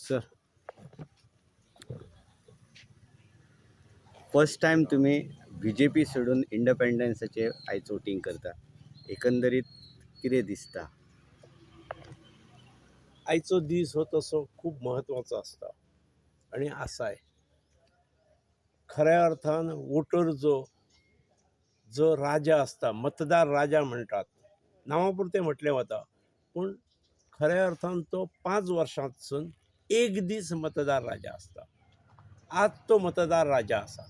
Sir, first time तुमी BJP सोडून इंडिपेंडन्साचे आयज वोटींग करता. एकंदरीत कितें दिसता? आयचो दीस हो तसो खूब म्हत्वाचो आसता आनी आसाय. खऱ्या अर्थान वोटर जो जो राजा आसता, मतदार राजा म्हणटात, नांवा पुरतें म्हटलें वता, पूण खऱ्या अर्थान तो 5 वर्सांतसून एक दीस मतदार राजा आसता. आज तो मतदार राजा आसा.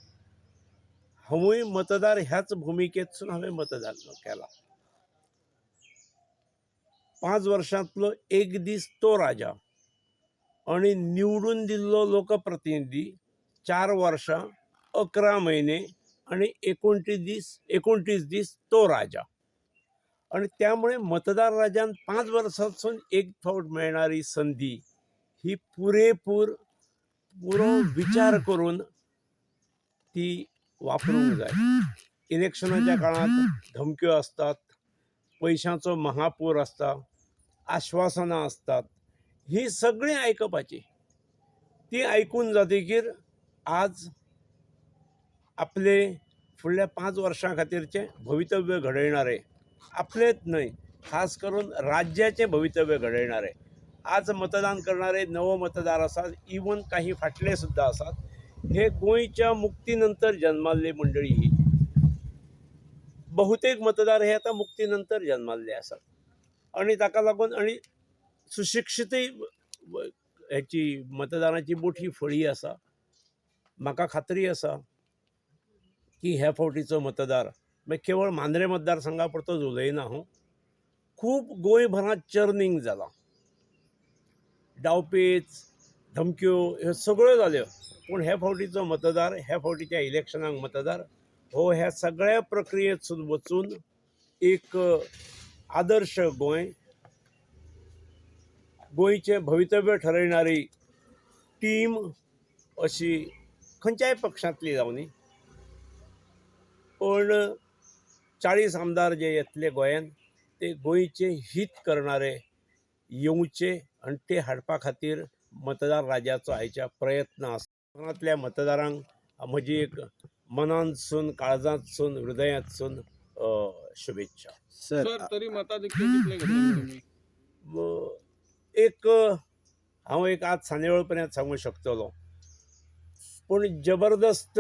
हांवूय मतदार ह्याच भुमिकेंतसून हांवें मतदान केलां. 5 वर्सांतलो एक दीस तो राजा आनी निवडून दिल्लो लोकप्रतिनिधी 4 वर्सां 11 म्हयने आनी 29 दीस तो राजा. आनी त्यामुळे मतदार राजान 5 वर्सांतसून एक फावट मेळणारी संदी ही पुरेपूर पुरो विचार करून ती वापरूंक जाय. इलेक्शनाच्या काळांत धमक्यो आसतात, पयशांचो महापूर आसता, आश्वासनां आसतात, ही सगळीं आयकपाची. ती आयकून जातकीर आज आपले फुडल्या 5 वर्सां खातीरचें भवितव्य घडयणारे, आपलेच न्हय खास करून राज्याचें भवितव्य घडयणारे आज मतदान करणारे नवो मतदार आसात, इवन काही फाटले सुद्दां आसात. हे गोंयच्या मुक्ती नंतर जन्माल्ली मंडळी, ही बहुतेक मतदार हे आतां मुक्ती नंतर जन्माल्ले आसात आनी ताका लागून आनी सुशिक्षीतय हेची मतदानाची मोठी फळी आसा. म्हाका खात्री आसा की ह्या फावटीचो मतदार मागीर केवळ मांद्रे मतदारसंघा पुरतोच उलयना हांव, खूब गोंयभरांत चर्नींग जालां, डावपेच, धमक्यो ह्यो सगळ्यो जाल्यो, पूण ह्या फावटीचो मतदार, ह्या फावटीच्या इलेक्शनाक मतदार हो ह्या सगळ्या प्रक्रियेंतसून वचून एक आदर्श गोंय, गोंयचें भवितव्य ठरयणारी टीम अशी खंयच्याय पक्षांतली जावनी, पूण 40 आमदार जे येतले गोंयान ते गोंयचें हीत करणारे येवचे आनी ते हाडपा खातीर मतदार राजाचो आयच्या प्रयत्न आसा. कोकणांतल्या मतदारांक म्हजी एक मनांतसून, काळजांतसून, हृदयांतसून शुभेच्छा. सर, सर, तरी मताधिक्य कितले घेतले तुम्ही? एक हांव एक आज सांजेवेळ पर्यंत सांगूं शकतलो, पूण जबरदस्त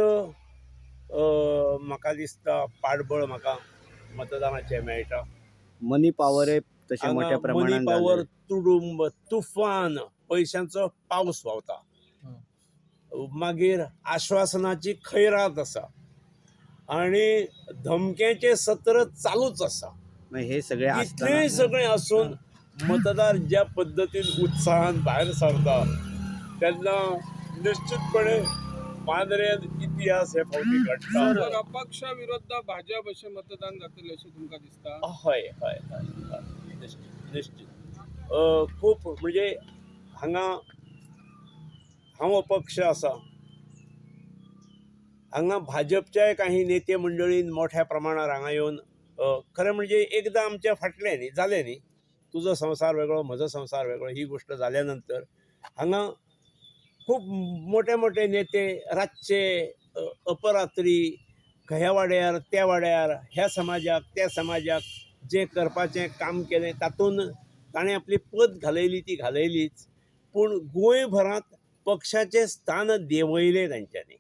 म्हाका दिसता पाठबळ म्हाका मतदानाचें मेळटा. मनी पावर तशें मोठ्या हांगा मनी प्रमाणान पावर, जालें. तुडुंब, तुफान पयशांचो पावस व्हांवता, मागीर आश्वासनाची खैरात आसा आनी धमक्याचें सत्र चालूच आसा. मागीर हे सगळे इतलें आसतना सगळें आसून मतदार ज्या पद्दतीन उत्साहान भायर सरता तेन्ना निश्चितपणे मांद्रेंत इतिहास हे फावटी घडटा. सर, अपक्ष विरुद्ध भाजप अशें मतदान जातलें अशें तुमकां दिसता? हय हय हय हय, निश्चित निश्चित. खूब म्हणजे हांगा हांव अपक्ष आसा, हांगा भाजपच्याय काही नेते मंडळीन मोठ्या प्रमाणार हांगा येवन, खरें म्हणजे एकदां आमचें फाटलें न्ही जालें न्ही, तुजो संवसार वेगळो म्हजो संवसार वेगळो ही गोश्ट जाल्या नंतर हांगा खूब मोठे मोठे नेते रातचे अपरात्री ह्या वाड्यार त्या वाड्यार, ह्या समाजाक त्या समाजाक जें करपाचें काम केलें तातूंत ताणें आपली पत घालयली ती घालयलीच, पूण गोंयभरांत पक्षाचें स्थान देंवयलें तांच्यांनी.